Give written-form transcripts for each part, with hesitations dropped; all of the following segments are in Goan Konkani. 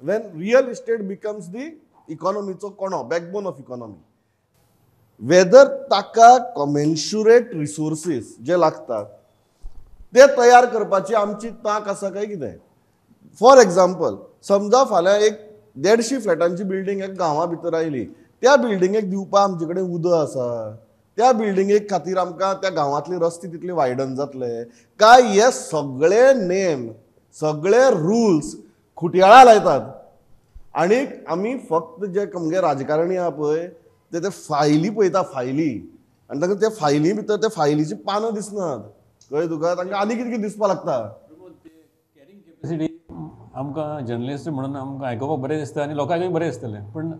When real estate becomes the इकॉनॉमीचो कोणो, बॅकबोन ऑफ इकॉनॉमी, वेदर ताका कॉमेन्शुरेट रिसोर्सीस जे लागतात ते तयार करपाची आमची तांक आसा काय कितें. फॉर एग्जाम्पल, समजा फाल्यां एक 150 फ्लॅटांची बिल्डींग एक गांवा भितर आयली, त्या बिल्डिंगेक दिवपाक आमचे कडेन उदक आसा, त्या बिल्डिंगेक खातीर आमकां त्या गांवांतले रस्ते तितले वायडन जातले काय? हे सगळे नेम, सगळे रुल्स खुटयाळा लायतात आनी आमी फक्त जे आमगे राजकारणी आहा पळय ते ते फायली पळयता, फायली, आनी तांकां त्या फायली भितर त्या फायलीची पानां दिसनात, कळ्ळें तुका? तांकां आनी कितें कितें दिसपाक लागता. कॅरिंग कॅपॅसिटी आमकां जर्नलिस्ट म्हणून आमकां आयकुपाक बरें दिसता आनी लोकांकूय बरें दिसतलें, पूण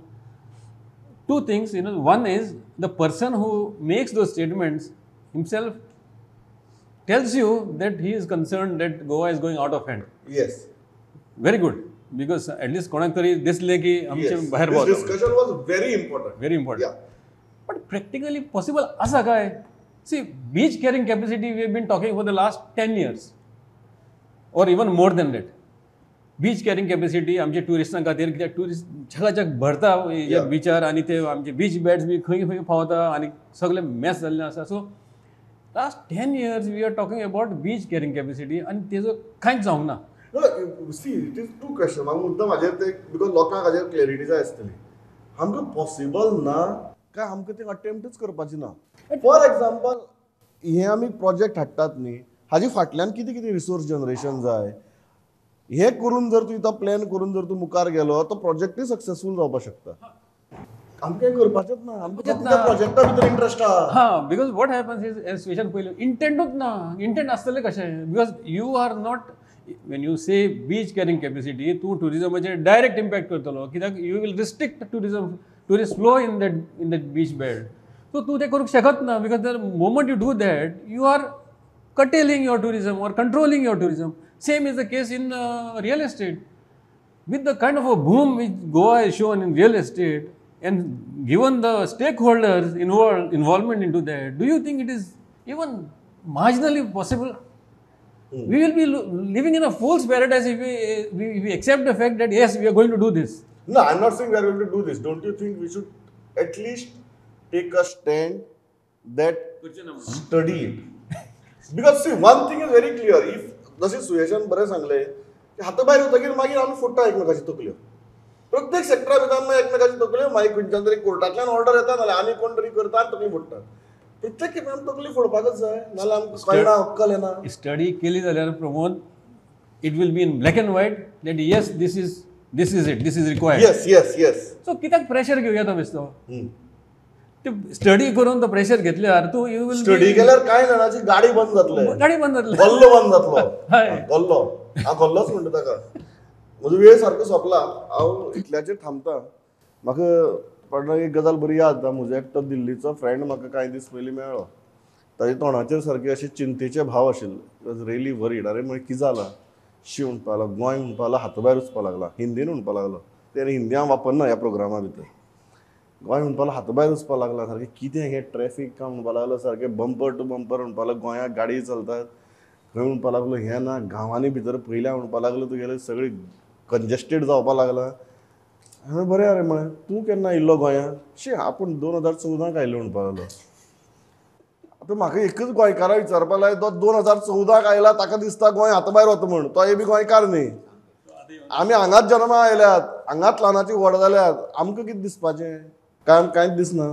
two things, you know, one is the person who makes those statements himself tells you that he is concerned that Goa is going out of hand. Yes. Very good, because at least कोणाक तरी दिसलें की आमचे भायर This discussion was very important. Very important. Yeah. But practically possible आसा काय? See, beach carrying capacity we have been talking for the last 10 years or even more than that. Beach carrying capacity आमचे ट्युरिस्टां खातीर, कित्याक ट्युरिस्ट जगाच्याक भरता बिचार आनी ते आमचे बीच बेड्स बी खंय खंय पावता आनी सगळे मॅस जाल्ले आसा. So last 10 years we are talking about beach carrying capacity आनी तेजो कांयच जावंक ना. See, it is two question. म्हाका मुद्दाम हाजेर ते, because लोकांक हाजेर क्लॅरिटी जाय आसतली. आमकां पॉसिबल ना काय आमकां ते अटेम्प्टूच करपाची ना? फॉर एग्जाम्पल, हे आमी प्रोजेक्ट हाडटात न्ही, हाजे फाटल्यान कितें कितें रिसोर्स जनरेशन जाय, हे करून जर तूं इथं प्लॅन करून जर तूं मुखार गेलो तो प्रोजेक्टूय सक्सेसफूल जावपाक शकता. आमकां हें करपाचेंच ना, आमकां त्या प्रोजेक्टा भितर इंट्रस्ट आहा. हां, because what happens is, as सुयेशान पयलें इंटेंटूच ना. इंटेंट आसतलें कशें? Because you are not, when you say beach carrying capacity, तूं ट्युरिजमाचेर डायरेक्ट इम्पॅक्ट करतलो, कित्याक you will restrict tourism, tourist flow in that beach bed. So तूं तें करूंक शकत ना, because the moment you do that you are curtailing your tourism or controlling your tourism. Same is the case in real estate. With the kind of a boom which Goa has shown in real estate and given the stakeholders involvement into that, do you think it is even marginally possible? We will be living in a fool's paradise if we accept the fact that yes, we are going to do this. No, I'm not saying we are going to do this. Don't you think we should at least take a stand that study it? Because see, one thing is very clear. If जशें सुयेशान बरें सांगलें की हाता भायर वतकीर मागीर आमी फोडटा एकमेकाची तकल्यो, प्रत्येक सेक्टरा भितर आमी एकमेकाची तकल्यो, मागीर खंयच्यान तरी कोर्टांतल्यान ऑर्डर येता, नाल्यार आनी कोण तरी करता आनी तकली फोडटात. प्रत्येक खेपे आमी तकली फोडपाकच जाय, नाल्यार आमकां कळना, अक्कल येना. स्टडी केली जाल्यार Pramod, it will be in black and white that yes, this is it, this is required. Yes yes yes so कित्याक प्रेशर घेवया तो बेश्टो? ते स्टडी करून तो प्रेशर घेतल्यार तूं you will study केल्यार कांय जाणांची गाडी बंद जातले, गाडी बंद जातली, गल्लो बंद जातलो. गल्लो, हांव गल्लोच म्हणटा ताका. म्हजो वेळ सारको सोंपला, हांव इतल्याचेर थांबता. म्हाका पण एक गजाल बरी याद जाता, म्हजो एकटो दिल्लीचो फ्रेंड म्हाका कांय दीस पयलीं मेळ्ळो. ताच्या तोंडाचेर सारके अशे चिंतेचे भाव आशिल्ले. Was really worried. अरे म्हळें कितें जालां? शी म्हणपाक लागलो, गोंय म्हणपाक लागलो, हाता भायर वचपाक लागला, हिंदीन म्हणपाक लागलो. तेणें हिंदी हांव वापरना ह्या प्रोग्रामा भितर. गोंय म्हणपाक लागलो, हाता भायर वचपाक लागला, सारकें कितें हें ट्रॅफीक काय म्हणपाक लागलो, सारकें बंपर टू बंपर म्हणपाक लागलो, गोंयांत गाडी चलतात खंय म्हणपाक लागलो, हें ना गांवांनी भितर पयल्या म्हणपाक लागलो, तुगेलें सगळें कंजस्टेड जावपाक लागलां. हांवें बरें अरे म्हळें, तूं केन्ना आयिल्लो गोंयांत? शी, आपूण 2014 आयिल्लो म्हणपाक लागलो. आतां म्हाका एकच गोंयकारा विचारपाक लाय, तो 2014 आयला, ताका दिसता गोंय हाता भायर वता म्हूण, तोय बी गोंयकार न्ही. आमी हांगाच जल्मा आयल्यात, हांगाच ल्हानाची व्हड जाल्यात, आमकां कितें दिसपाचें? काय कांयच दिसना.